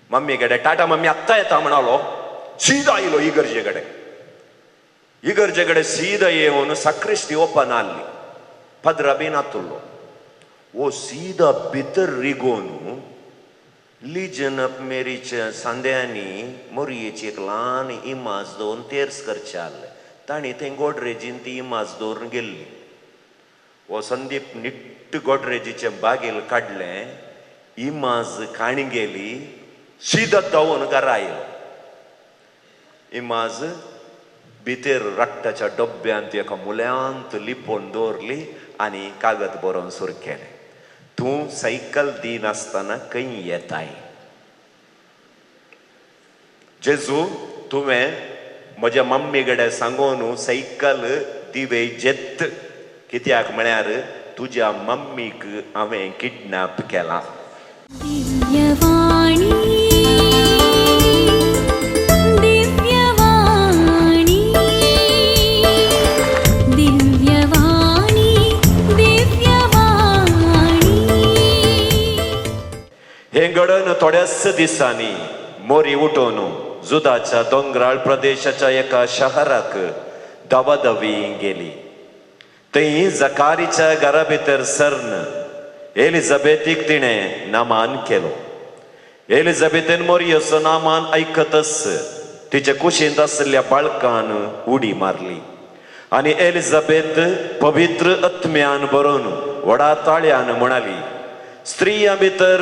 Mummy कडेन Tata mummy आत्तां येता म्हणालो, सीदा आयलो इगर्जे कडेन. इगर्जे कडेन सीदा येवन साक्रिस्ती ओपन आहली, पदरा बी नातुल्लो. वो सीदा भितर रिगोवन लिजन ऑफ मेरीच्या सांद्यांनी मोरयेची एक ल्हान इमाज दवरून तेर्स करचें आहलें. तांणी थंय गोडरेजीन ती इमाज दवरून गेल्ली. हो संदीप निट्ट गोडरेजीचें बागेल काडलें, इमाज काणी गेली, सीदा धांवून घरा आयलो. इमाज भितर रक्ताच्या डब्यांत एका मुल्यांत लिपोवन दवरली आनी कागद बरोवन सुरू केलें, तूं सायकल दिनासतना खंय येताय? जेजू तुवें म्हज्या मम्मी कडेन सांगून सायकल दिवे जेत, कित्याक म्हळ्यार तुज्या मम्मीक हांवें किडनॅप केलां. हें घडन थोड्याच दिसांनी मोरी उठोवन जुदाच्या दोंगराळ प्रदेशाच्या एका शहराक दवादवी गेली. थंय जकारीच्या घरा भितर सरन एलिझाबेथीक तिणें नामान केलो. एलिझाबेथीन मोरयेचो नामान आयकतच तिचे कुशींत आशिल्ल्या बाळकान उडी मारली आनी एलिझाबेथ पवित्र आत्म्यान बरोवन व्हडा ताळ्यान म्हणाली, स्त्रियां भितर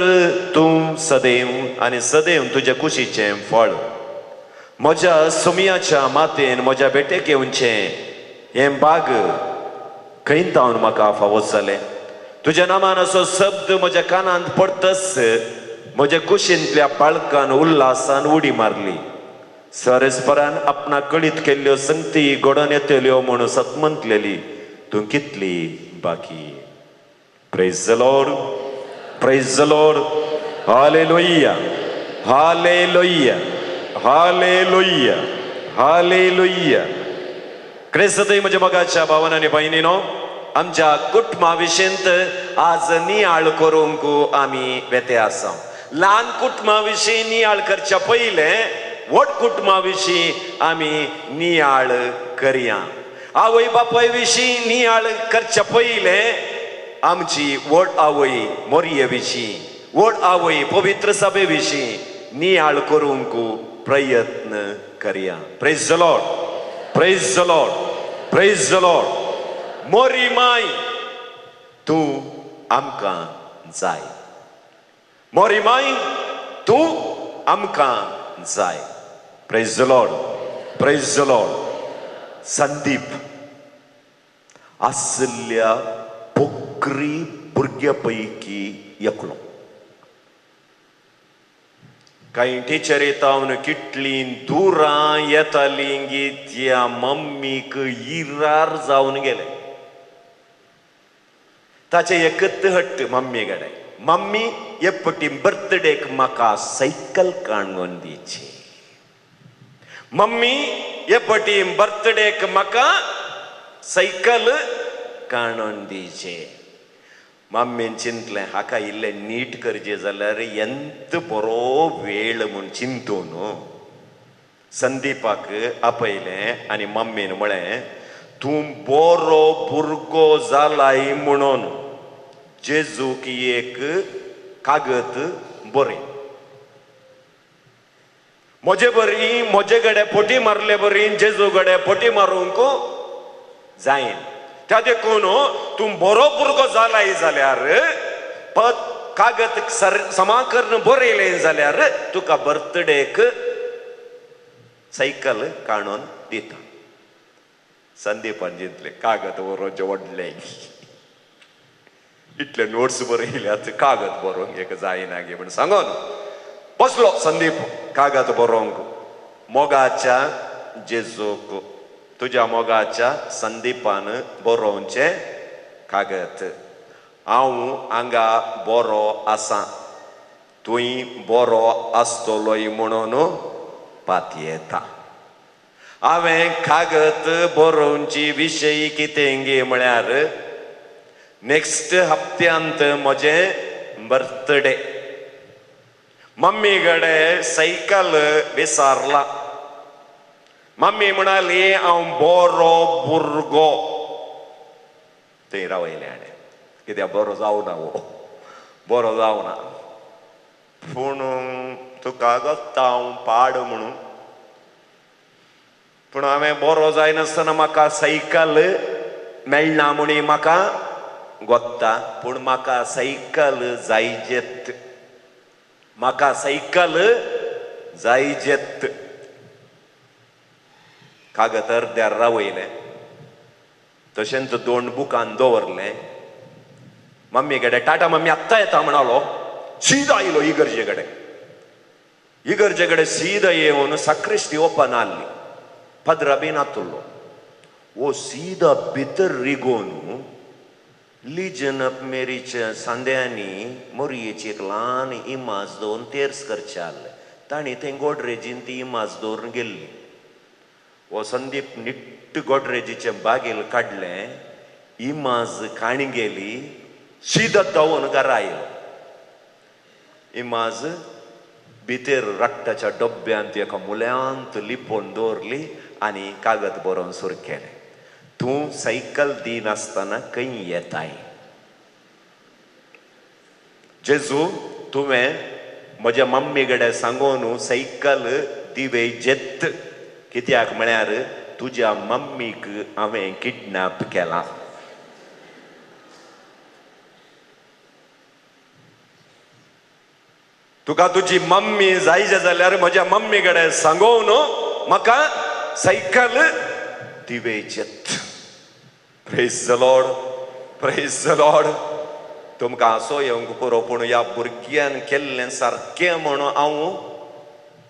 तूं सदैव आनी सदैव तुज्या कुशीचें फळ. म्हज्या सुमयाच्या मातेन म्हज्या बेटेक येवचें हें बाग खंय तावन म्हाका फावो जालें? तुज्या नामान असो शब्द म्हज्या कानांत पडतच म्हज्या कुशींतल्या बाळकान उल्हासान उडी मारली. सरेस्परान आपणाक कळीत केल्ल्यो संगती घडोवन येतल्यो म्हूण सतमंतलेली तूं कितली बाकी. Praise the Lord, praise the Lord, hallelujah, hallelujah, hallelujah, hallelujah. क्रिस्तय म्हज्या मोगाच्या भावान आनी भयणीनो, आमच्या कुटुंबा विशींत आज नियाळ करूंक आमी वेते आसा. ल्हान कुटुंबा विशीं नियाळ करच्या पयलें व्हड कुटुंबा विशीं आमी नियाळ करया. आवय बापाय विशीं नियाळ करच्या पयलें आमची व्हड आवय मोरये विशीं, व्हड आवय पवित्र सभे विशीं नियाळ करूंक प्रयत्न करया. Praise the Lord, praise the Lord, praise the Lord. मोरी my तूं आमकां जाय, मोरी my तूं आमकां जाय. Praise the Lord, praise the Lord. Sandeep आशिल्ल्या पोकरी भुरग्या पैकी एकलो. कांय टिचरी तावन कितलीं दुरां येतालीं गी त्या मम्मीक इरार जावन गेले. ताचें एकच हट्ट मम्मी कडेन, मम्मी एपटी बर्थडेक म्हाका सायकल काणून दिची, मम्मी एपटी बर्थडेक म्हाका सायकल काणून दिचे. मम्मीन चिंतलें हाका इल्लें नीट करचें जाल्यार एंत बरो वेळ म्हूण चिंतून संदीपाक आपयलें आनी मम्मीन म्हळें, तूं बरो भुरगो जालाय म्हणून जेजूक एक कागद बरें, म्हजे बरी म्हजे कडेन फटी मारले बरी जेजू कडेन फटी मारूंक जायन, त्या देखून तूं बरो भुरगो जालाय जाल्यार कागद समा करून बरयलें जाल्यार तुका बर्थडेक सायकल काडून दिता. संदीपान जिंतले कागद बरोवचें व्हडलें, इतले नोट्स बरयल्यात कागद बरोवंक एक जायना गे म्हण सांगून बसलो संदीप कागद बरोवंक. मोगाच्या जेजूक तुज्या मोगाच्या संदीपान बरोवचें कागद, हांव हांगा बरो आसा, तुंय बरो आसतलोय म्हणून पातयेता. हांवें कागद बरोवची विशय कितें गे म्हळ्यार नेक्स्ट हप्त्यांत म्हजें बर्थडे, मम्मी कडेन सायकल विसरला. मम्मी म्हणाली हांव बरो भुरगो. थंय रावयलें हाणें, कित्याक बरो जावना हो, बरो जावना, पूण तुका गत्ता हांव पाड म्हणून, पूण हांवें बरो जायनासतना म्हाका सायकल मेळना म्हणी म्हाका गोत्ता, पूण म्हाका सायकल जायजेत, म्हाका सायकल जायजेत. कागद अर्द्यार रावयलें, तशेंच दोन बुकान दवरलें. मम्मी कडेन टाटा मम्मी आत्तां येता म्हणालो. सीधा आयलो इगर्जे कडेन. इगर्जे कडेन सीधा येवन साक्रिस्ती ओपन आहली, पदरा बी नातुल्लो. वो सीधा भितर रिगोवन लिजन ऑफ मेरीच्या सांद्यांनी मोरयेची एक ल्हान इमाज दवरून तेर्स करचें आहलें. तांणी थंय गोडरेजीन ती इमाज दवरून गेल्ली. हो संदीप निट्ट गोडरेजीचें बागेल काडलें, इमाज काणी गेली, सीधा धांवून घरा आयलो. इमाज भितर रक्ताच्या डब्यांत एका मुल्यांत लिपोवन दवरली आनी कागद बरोवन सुरू केलें, तूं सायकल दिनासतना खंय येताय? जेजू तुवें म्हज्या मम्मी कडेन सांगून सायकल दिवे जेत, कित्याक म्हळ्यार तुज्या मम्मीक हांवें किडनॅप केलां. तुका तुजी मम्मी जायचे जाल्यार म्हज्या मम्मी कडेन सांगोवन म्हाका cycle दिवेचेत. Praise the Lord, praise the Lord. तुमकां हांसो येवंक पुरो, पूण ह्या भुरग्यान केल्लें सारकें म्हणून हांव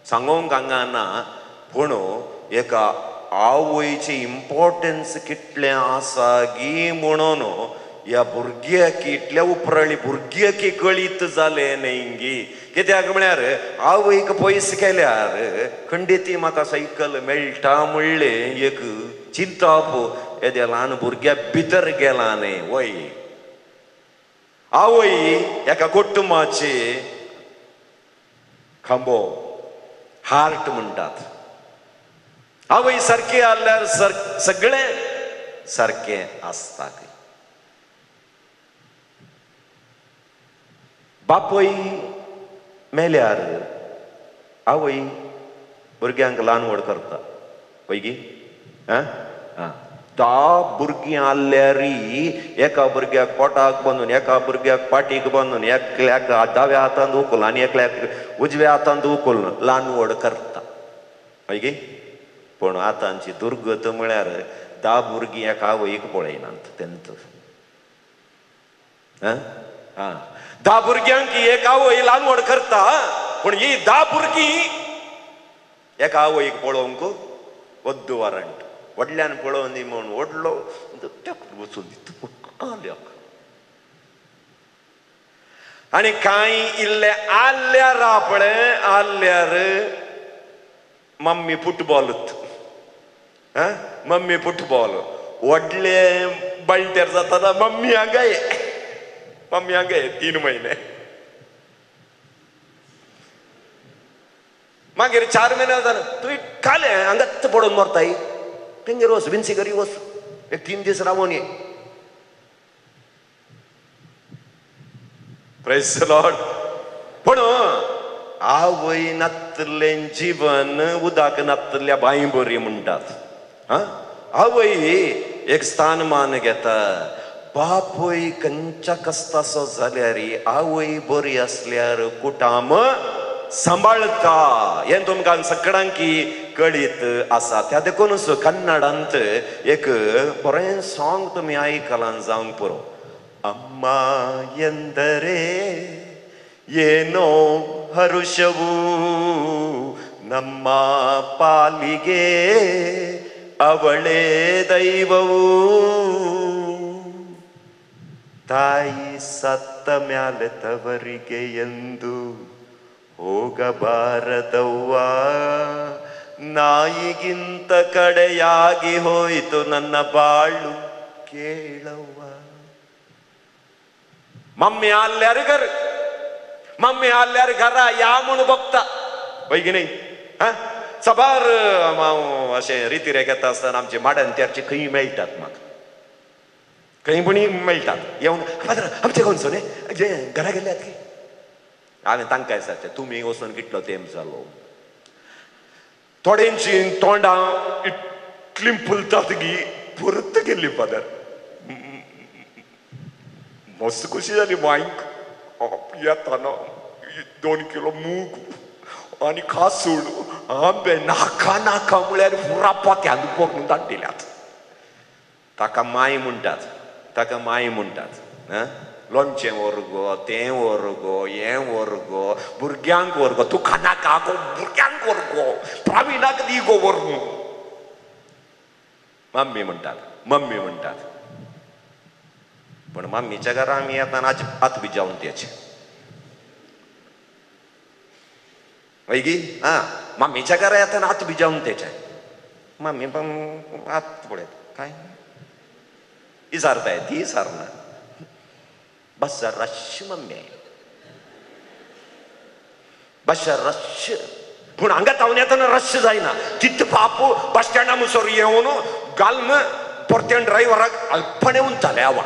सांगोंक हांगा ना, पूण एका आवयचें इम्पोर्टन्स कितलें आसा गी म्हणून ह्या भुरग्याक इतल्या उपराळी भुरग्याक कळीत जालें न्हय गी. कित्याक म्हळ्यार आवयक पयस केल्यार खंडीत म्हाका सायकल मेळटा म्हणलें एक चिंताप येद्या ल्हान भुरग्या भितर गेला न्हय. वय आवय एका कुटुंबाचे खांबो, हार्ट म्हणटात. आवय सारकी आसल्यार सगळें सारकें आसता. बापूय मेल्यार आवय भुरग्यांक ल्हान व्हड करता, पळय गी. 10 भुरगीं आहल्यार एका भुरग्याक पोटाक बांदून, एका भुरग्याक पाटीक बांदून, एकल्याक दाव्या हातांत उखल आनी एकल्याक उजव्या हातांत उखलून ल्हान व्हड करता, पळय गी. पूण आतांची दुर्गत म्हळ्यार 10 भुरगीं एका आवयक पळयनात तेंच. 10 भुरग्यांक एक आवय ल्हान व्हड करता, पूण ही 10 भुरगीं एका आवयक पळोवंक वद्दू वारंट व्हडल्यान पळोवन दी म्हूण व्हडलो वचून दिता. आनी कांय इल्ले आल्यार आपळे आल्यार मम्मी फुटबॉलूच, मम्मी फुटबॉल व्हडले बळटेर जाता, मम्मी हांगा ये, मम्मी हांगा ये 3 म्हयने. मागीर 4 म्हयने जाता, तुवें खालें हांगाच पडून मरताय, तेंगेर वच, विन्सी घरी वच, एक 3 दीस रावून ये. Praise the Lord. पूण आवय नातलें जीवन उदक नातल्या बांय बरी म्हणटात. आवय एक स्थानमान घेता. बापूय खंयच्या कस्तासो जाल्यार आवय बरी आसल्यार कुटाम सांबाळता हें तुमकां सगळ्यांकी कळीत आसा. त्या देखूनच कन्नडांत एक बरें सॉंग तुमी आयकलां जावंक पुरो. अम्मा ಎಂದರೆ ಏನೋ ಹರುಷವು ನಮ್ಮ ಪಾಲಿಗೆ ಅವಳೇ ದೈವವು, ತಾಯಿ ಸತ್ತ ಮ್ಯಾಲೆ ತವರಿಗೆ ಎಂದು ಹೋಗಬಾರದವ್ವ, ನಾಯಿಗಿಂತ ಕಡೆಯಾಗಿ ಹೋಯಿತು ನನ್ನ ಬಾಳು ಕೇಳವ್ವ. ಮಮ್ಮಿ ಆಲ್ಯಾರ ಗರ್, मम्मी आहल्यार घरा या म्हूण बघता हय की न्ही. हा साबार हांव अशें रिती घेता आसतना आमचे माड्यांत्याचे खंय मेळटात म्हाका, खंय पुणी मेळटात येवन फादर आमचे कोणसो न्ही जे घरा गेल्यात की. हांवें तांकां विचारचें तुमी वचून कितलो तेंप जालो. थोड्यांची तोंडां इतलीं फुलतात की परत गेल्ली फादर, मस्त खोशी जाली मायक येताना 2 किलो मूग आनी खासूड आंबे नाका नाका म्हळ्यार पुरा पोत्यान व्हरून धाडटिल्यात. ताका माय म्हणटात, ताका माय म्हणटात. लोणचें व्हर गो, तें व्हर गो, हें व्हर गो, भुरग्यांक व्हर गो, तुका नाका गो, भुरग्यांक व्हर गो, प्राविणाक दी गो व्हरून. मम्मी म्हणटात, मम्मी म्हणटात. पण मम्मीच्या घरा आमी येताना आत बी जावन त्याचे हय की. आं मम्मीच्या घरा येताना आत बी जावन त्याचे मम्मी पण आत पळयत काय इसारताय ती इसारना. बस रश मम्मी, बस रश. पूण हांगा तावन येताना रश जायना. तित बापू बस स्टँडा मुसर येवन घालून परत्यान ड्रायव्हराक अल्पणे उंचाले आवा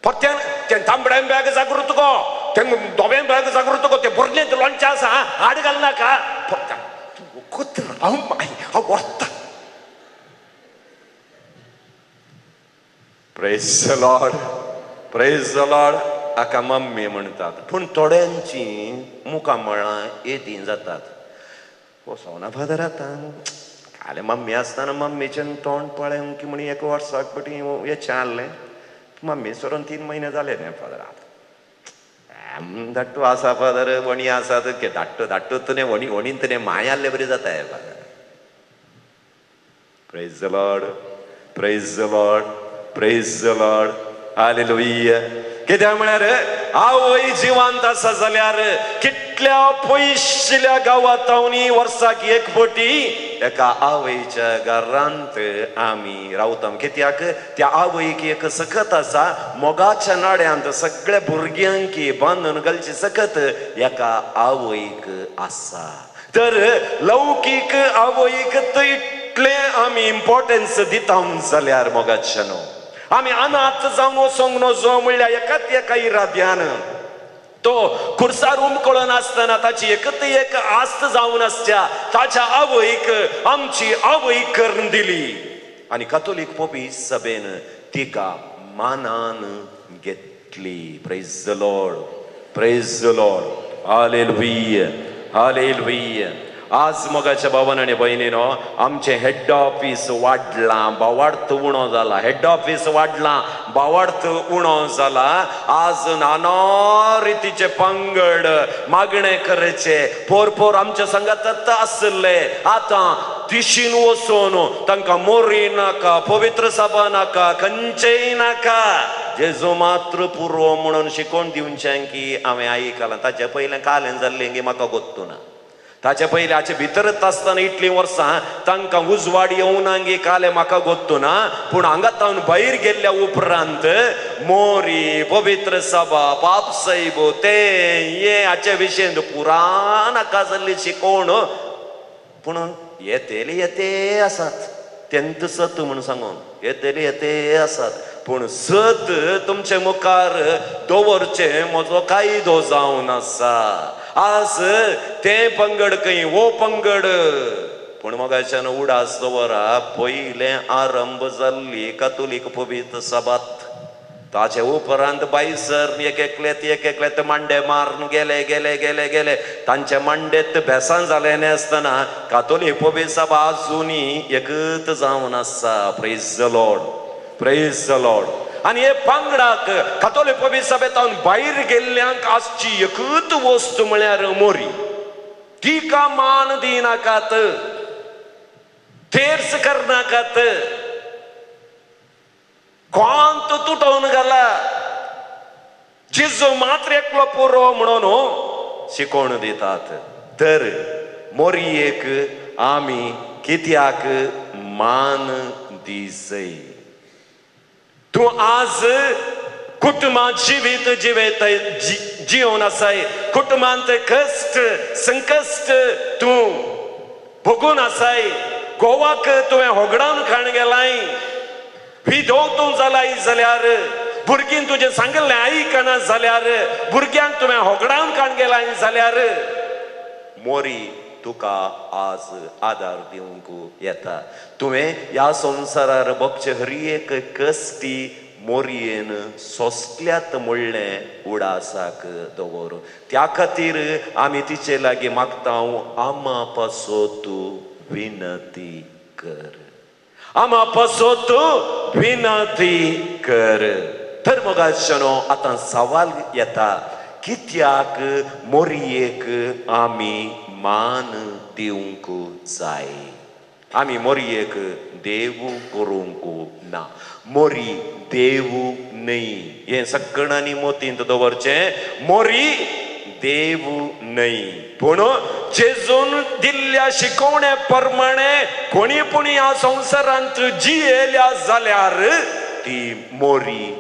परत्यान तें तांबड्यान बॅग जागृत गो, तें धोव्यान बॅग जागृत गो, तें भरलें लोणचें आसा हाड घालनाका. परत्यान वखत राव माय हांव व्हरता. Praise the Lord, praise the Lord. हाका मम्मी म्हणटात. पूण थोड्यांची मुखामळां येदीं जातात. वसोना फादर आतां काले मम्मी आसतना मम्मीचें तोंड पळय की म्हण एक वर्साक पटी हेचें आहलें. मम्मी सरून 3 म्हयने जाले न्ही फादर. आतां धाडटू आसा फादर, वणी आसा धाडटू धाडटू तुवें वणी वणीन तुवें माय आहले बरी जाता father. Praise the Lord, praise the Lord, praise the Lord. Hallelujah. कित्याक म्हळ्यार आवय जिवंत आसा जाल्यार कितल्या पयशिल्ल्या गांवांत वर्साक एक पटी एका आवयच्या घरांत आमी रावता. कित्याक त्या आवयक एक सकत आसा, मोगाच्या नाड्यांत सगळ्या भुरग्यांक बांदून घालची सकत एका आवयक आसा. तर लौकीक आवयक इतलें आमी इम्पॉर्टन्स दिता जाल्यार मोगाच्या न्हू आमी अनाथ जावन वचोंक नजो म्हणल्यार एकाच एका इराद्यान तो खुर्सार उमकळून आसतना ताची एकत एक आस्त जावन आसच्या ताच्या आवयक आमची आवय करून दिली आनी कातोलीक पोपी सभेन तिका मानान घेतली. Praise the Lord, praise the Lord. Hallelujah, hallelujah. आज मोगाच्या भावान आनी भयणीनो आमचें हेड ऑफीस वाडलां, भावार्थ उणो जाला. हेड ऑफीस वाडलां, भावार्थ उणो जाला. आज नाना रितीचे पंगड मागणे करचे पोर पोर आमच्या संगात आसले आतां दिशीन वचून तांकां मोरी नाका, पवित्र सभा नाका, खंयचेय नाका, जेजू मात्र पुरो म्हणून शिकोवन दिवचें की हांवें आयकलां. ताचे पयलें कालें जाल्लें की म्हाका गोत्तू ना. ताचे पयले हाचे भितरच आसतना इतलीं वर्सां तांकां उजवाड येवना गी काले म्हाका गोत्तू ना. पूण हांगा तावन भायर गेल्ल्या उपरांत मोरी, पवित्र सभा, पाप साहेब ते हे हाचे विशयन पुरा नाका जाल्ली शिकोवण. पूण येतेले येते आसात तेंत सत म्हूण सांगून येतेले येते आसात. पूण सत तुमचे मुखार दवरचें म्हजो कायदो जावन आसा. आज तें पंगड खंय वो पंगड. पूण मोगाच्यान उडास दवरा पयलें आरंभ जाल्ली कातोलीक पवित्र सभात. ताचे उपरांत बायसर एक एकलेत एक एकलेत मांडे मारून गेले गेले गेले गेले. तांचे मांडेत भेसां जालें नासतना कातोलीक पवित्र सभा आजुनी एकत जावन आसा. Praise the Lord, praise the Lord. आनी हे पंगडाक कातोलीक पवित्र सभेंत भायर गेल्ल्यांक आसची एकूच वस्तू म्हळ्यार मोरी. तिका मान दिनाकात, तेर्स करनाकात, कोंत तुटोवन घाला, जेजू मात्र एकलो पुरो म्हणून शिकोवन दितात. तर मोरयेक आमी कित्याक मान दिसय. तूं आज कुटुंबांत जिवीत जिवेताय जिवन आसाय, कुटुंबांत कश्ट संकश्ट तूं भोगून आसाय, गोवाक तुवें होगडावन खाण गेलाय, विधव तूं जालाय जाल्यार, भुरगीं तुजें सांगिल्लें आयकना जाल्यार, भुरग्यांक तुवें होगडावन खाण गेलाय जाल्यार मोरी तुका आज आदार दिवंक येता. तुवें ह्या संवसारार भोगचे हर एक कश्टी मोरयेन सोंसल्यात म्हणलें उडासाक दवर. त्या खातीर आमी तिचे लागीं मागता, आमा पासत विनती कर, आमा पासत विनती कर. तर मोगाच्यानो आतां सवाल येता, कित्याक मोरयेक आमी मान दिवंक जाय? आमी मोरयेक देव करूंक ना, मोरी देव न्हय. हें सगळ्यांनी मोतींत दवरचें, मोरी देव न्हय. पूण जेजून दिल्ल्या शिकवणे प्रमाणे कोणी पुणी ह्या संवसारांत जियेल्या जाल्यार ती मोरी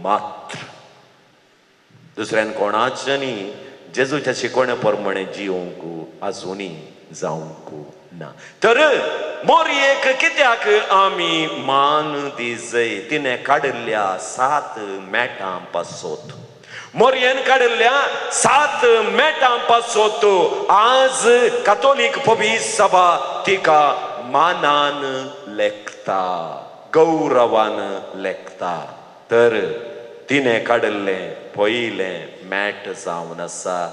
मात्र. दुसऱ्यान कोणाच्यानी जेजूच्या शिकवण्या प्रमाणे जिवंक आजुनी जावंक ना. तर मोरयेक कित्याक आमी मान दिजय? तिणें काडिल्ल्या 7 मेटां पासत, मोरयेन काडिल्ल्या 7 मेटां पासत आज कातोलीक पवित्र सभा तिका मानान लेखता, गौरवान लेखता. तर तिणें काडिल्लें पयलें मॅट जावन आसा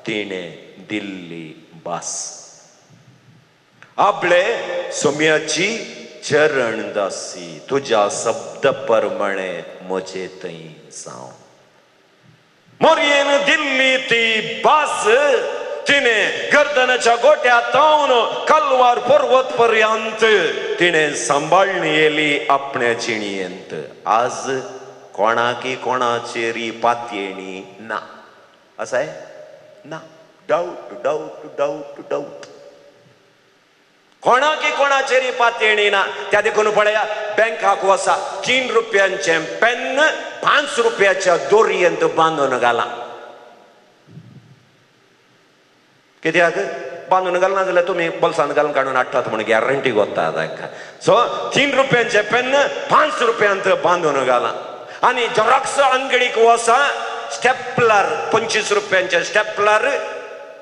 तिणें दिल्ली भास. आपले सोम्याची चरणदासी तुज्या शब्द प्रमाणे म्हजे थंय जावं. मोरयेन दिल्ली ती भास तिणें गर्दनाच्या गोट्या तावन कलवार पर्वत पर्यंत तिणें सांबाळणी येली आपल्या जिणयेंत. आज कोणाकी कोणाचेरी पातयेणी ना, आसाय ना, डावट डावट डावट डावट, कोणाकी कोणाचेरी पातयेणी ना. त्या देखून पळया बँकाक वसा 3 रुपयांचें पेन्न 5 रुपयाच्या दोरयेंत बांदून घाला. कित्याक बांदून घालना जाल्यार तुमी बोल्सांत घालून काडून हाडटात म्हूण गॅरंटी गोता तांकां. सो 3 रुपयांचें पेन्न 5 रुपयांत बांदून घाला. आनी झेरॉक्स अंगडीक वसा स्टेपलर 25 रुपयांचें स्टेपलर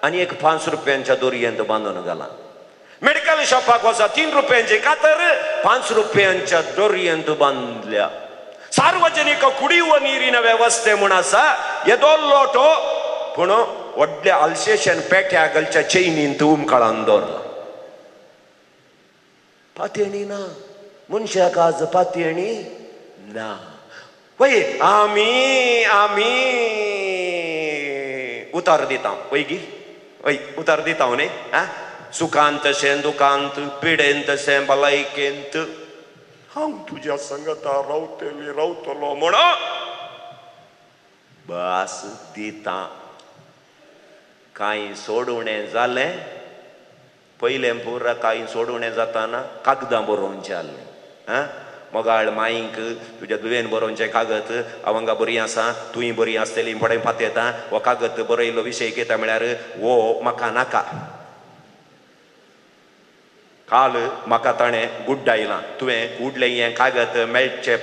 आनी एक 5 रुपयांच्या दोरयेंत बांदून घाला. मेडिकल शॉपाक वसा 3 रुपयांची कातर 5 रुपयांच्या दोरयेंत बांदल्या. सार्वजनीक कुडीव नीरिन वेवस्थे म्हूण आसा, येदो लोटो पूण व्हडल्या आलशेशन पेट्या घालच्या चेनींत उमकाळान दवरला. पातयेणी ना मनशाक, आज पातयेणी ना. वय आमी आमी उतार दिता, वय गी वय उतार दिता न्ही, आं सुखांत तशें दुखांत, पिडेन तशें भलायकेंत हांव तुज्या संगता रावतली रावतलो म्हण बस दिता. कांय सोडवणें जालें पयलें पुरा कांय सोडवणें जाताना कागदां बरोवचें आहलें. आं मोगाळ माईंक तुज्या दुयेन बरोवचें कागद, हांव हांगा बरी आसा तुंय बरी आसतली फुडें पातयेता, हो कागद बरयल्लो विशय कितें म्हळ्यार हो म्हाका नाका. काल म्हाका ताणें गुड्डायलां, तुवें कुडलें हें कागद मेळचें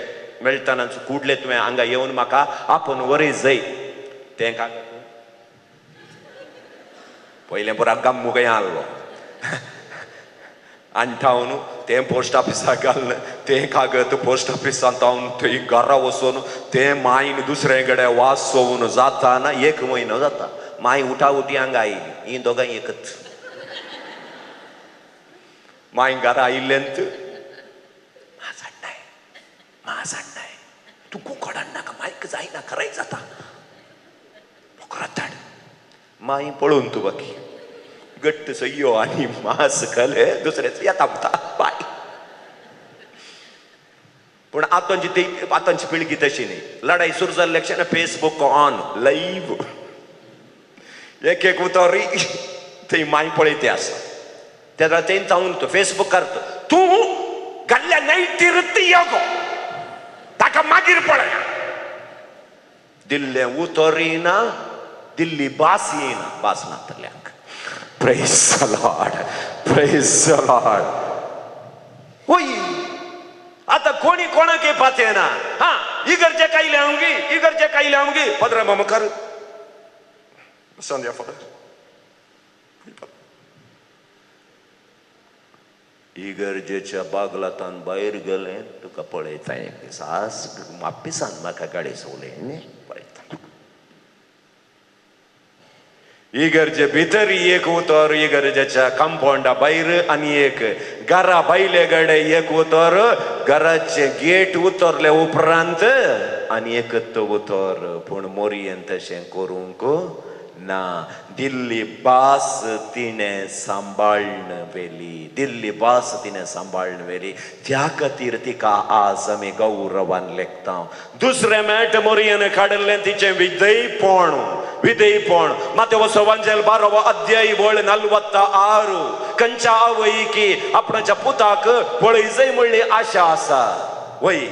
मेळटना कुडलें तुवें हांगा येवन म्हाका आपोवन वरी जय तें कागद पयलें पुरा गम्मू खंय आहलो आनी तें पोस्ट ऑफिसाक घालून तें कागद पोस्ट ऑफिसांत हांव थंय घरा वचून तें मायन दुसरे कडेन वाचोवन जाता ना 1 म्हयनो जाता. माय उठाउठी हांगा आयली, ही दोगांय एकच. माय घरा आयिल्लेंत माजाडनाय माजाडनाय तूं कुकड हाडनाका मायक जायना खरें जाता बोकरात धाड. माय पळोवन तूं बाकी गट्ट सयो आनी मास खाले दुसरेच येता बाय. पूण आतांची ती आतांची पिळगी तशी न्ही. लढाई सुरू जाल्ले क्षण फेसबूक ऑन लायव्ह एक एक उतरी थंय माय पळयते आसा. तेन्ना तें जावन तो फेसबुकार तूं घाल्ल्या नायटीर यो गो ताका मागीर पळय. दिल्लें उतरूय ना, दिल्ली भासय ना, भास नातल्यांक. Praise the Lord, praise the Lord. वय आतां कोणी कोणाक पाते ना. हा इगर्जे कायले हांव गी, इगर्जे कायले हांव गी, पदरा मुखार संध्या फादर इगर्जेच्या बागलातान भायर गेलें, तुका पळयता एक दीस आज मापिसान म्हाका गाडी सोडलें न्ही पळयता. इगर्जे भितर एक उतर, इगर्जेच्या कंपावंडा भायर आनी एक घरा भायले गडे एक उतर, घराचे गेट उतरले उपरांत आनी एक उतर. पूण मोरयेन तशें करूंक ना. दिल्ली भास तिणें सांबाळ्न व्हेली, दिल्ली भास तिणें सांबाळ्न व्हेली. त्या खातीर तिका आज आमी गौरवान लेखता. दुसरें मेट मोरयेन काडिल्लें तिचें विधेयपण, विधेयपण. मातेवस वांजेल 12 अध्याय वळ 46. खंयच्या आवयकी आपणाच्या पुताक पळयजय म्हणली आशा आसा. वय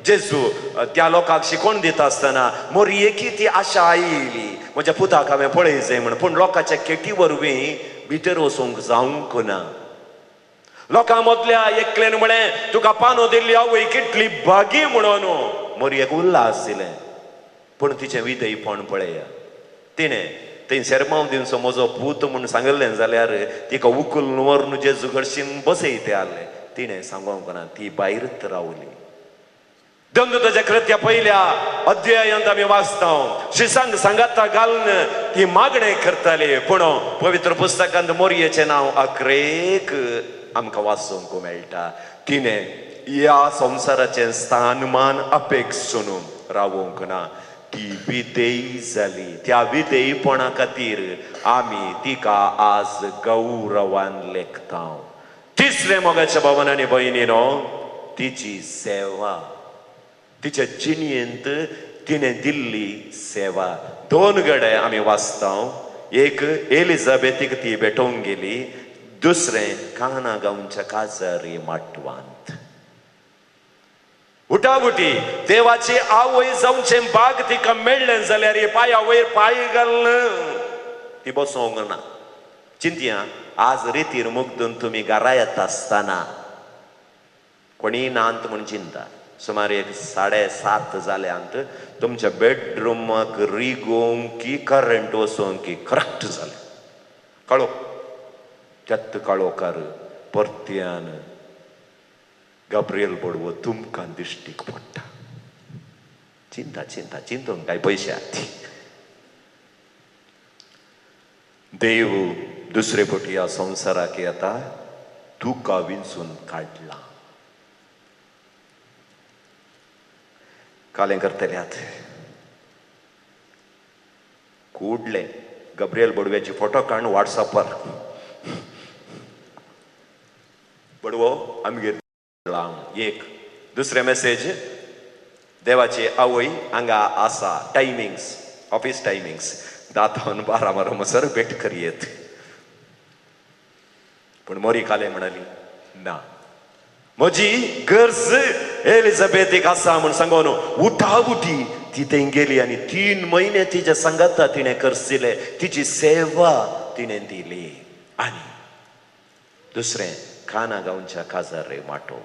जेजू त्या लोकांक शिकोवन दिता आसतना मोरयेकी ती आशा आयली, म्हज्या पुताक हांवें पळयजय म्हण. पूण लोकांच्या केटी वरवीं भितर वचूंक जावंक ना. लोकां मदल्या एकल्यान म्हळें, तुका पानो दिल्ली आवय कितली भागी म्हणून. मोरयेक उल्हास दिलें, पूण तिचें विधेयपण पळया. तिणें थंय शेरमांव दिवचो म्हजो पूत म्हूण सांगिल्लें जाल्यार तिका उखलून व्हरून जेजू कडशीन बसयते आसलें. तिणें सांगूंक ना, ती भायरच रावली. दंदुताच्या कृत्या पयल्या अध्यायांत आमी वाचता, शिसांक सांगाता घालून ती मागणें करताली. पूण पवित्र पुस्तकांत मोरयेचें नांव अक्रेक आमकां वाचूंक मेळटा. तिणें ह्या संवसाराचें स्थानमान अपेक्षून रावूंक ना, ती विधेयी जाली. त्या विधेयपणा खातीर आमी तिका आज गौरवान लेखता. तिसरें मोगाच्या भावान आनी भयणीनो, तिची सेवा, तिच्या जिणेंत तिणें दिल्ली सेवा. दोन गडे आमी वाचता, एक एलिझाबेथीक ती भेटोवंक गेली, दुसरें काना गांवच्या काजारी माटवांत. उटाउटी देवाची आवय जावचें भाग तिका मेळ्ळें जाल्यार पांया वयर पांय घालून ती बसोंक ना. चिंतया, आज रितीर मुग्दून तुमी घरा येता आसतना कोणीय नात म्हूण चिंता. सुमार एक 7:30 जाल्यांत तुमच्या बेडरुमाक रिगोवंक की करंट वचोंक की करक्ट जालें. काळो त्यात काळोकार परत्यान गाब्रियल बडवो तुमकां दिश्टीक पडटा. चिंता चिंता चिंतूंक काय पयशे आती. देव दुसरे पटी ह्या संवसाराक येता, तुका विंचून काडला. कालें करतल्यात कुडले गब्रियल बडव्याची फोटो काडून वॉट्सअपार बडवो आमगेर एक. दुसरें मेसेज, देवाची आवय हांगा आसा, टायमिंग्स, ऑफीस टायमिंग्स 10 12 वरां भेट करयेत. पूण मोरी कालें म्हणाली ना, म्हजी गरज एलिझाबेथीक आसा म्हूण सांगून उठाउठी ती थंय गेली आनी 3 म्हयने तिच्या सांगाता तिणें करसिले, तिची सेवा तिणें दिली. आनी दुसरें काना गांवच्या काजार माटो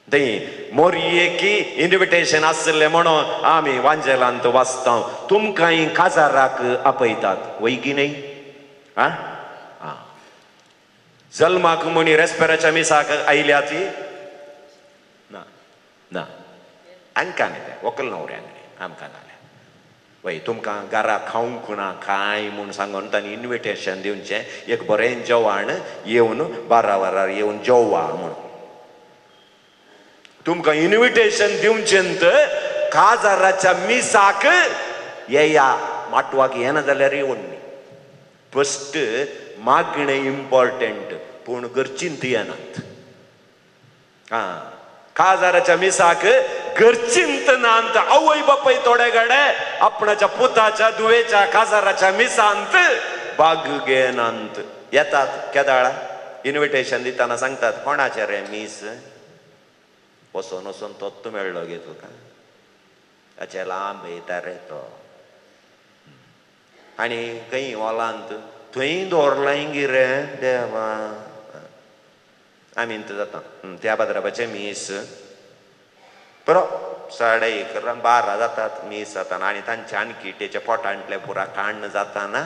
थंय मोरयेकी इन्विटेशन आसलें म्हणून आमी वांजेलांत वाचता, तुमकांय काजाराक आपयतात वय की न्हय? आं आं जल्माक म्हणी रेस्पेराच्या मिसाक आयल्या ती ना ना, आमकां न्ही तें व्हंकल न्हवऱ्यांक न्ही, आमकां नाल्या. वय तुमकां घरा खावंक ना कांय म्हूण सांगून तांणी इन्विटेशन दिवचें, एक बरें जेवण येवन 12 वरार येवन जेवा म्हूण तुमकां इन्विटेशन दिवचें. तर काजाराच्या मिसाक येया, माटवाक येना जाल्यार येवन न्ही. फस्ट मागणें इम्पॉर्टंट, पूण गरचींत येनात. आं काजाराच्या मिसाक गरचींत नात. आवय बापाय थोडे गडे आपणाच्या पुताच्या धुवेच्या काजाराच्या मिसांत भाग घेनात. येतात केदाळा इन्विटेशन दितना सांगतात, कोणाचें रे मीस, वचोन वचोन तोत्त मेळ्ळो गे तुका, ताचे लांब येता रे तो. आनी खंय हॉलांत थंय दवरलां गी रे देवा. आमी जाता त्या पाद्राबाचें मीस बरो 11:30 12 जातात मीस जाताना आनी तांच्या आणखी तेच्या पोटांतलें पुरा काण्ण जाताना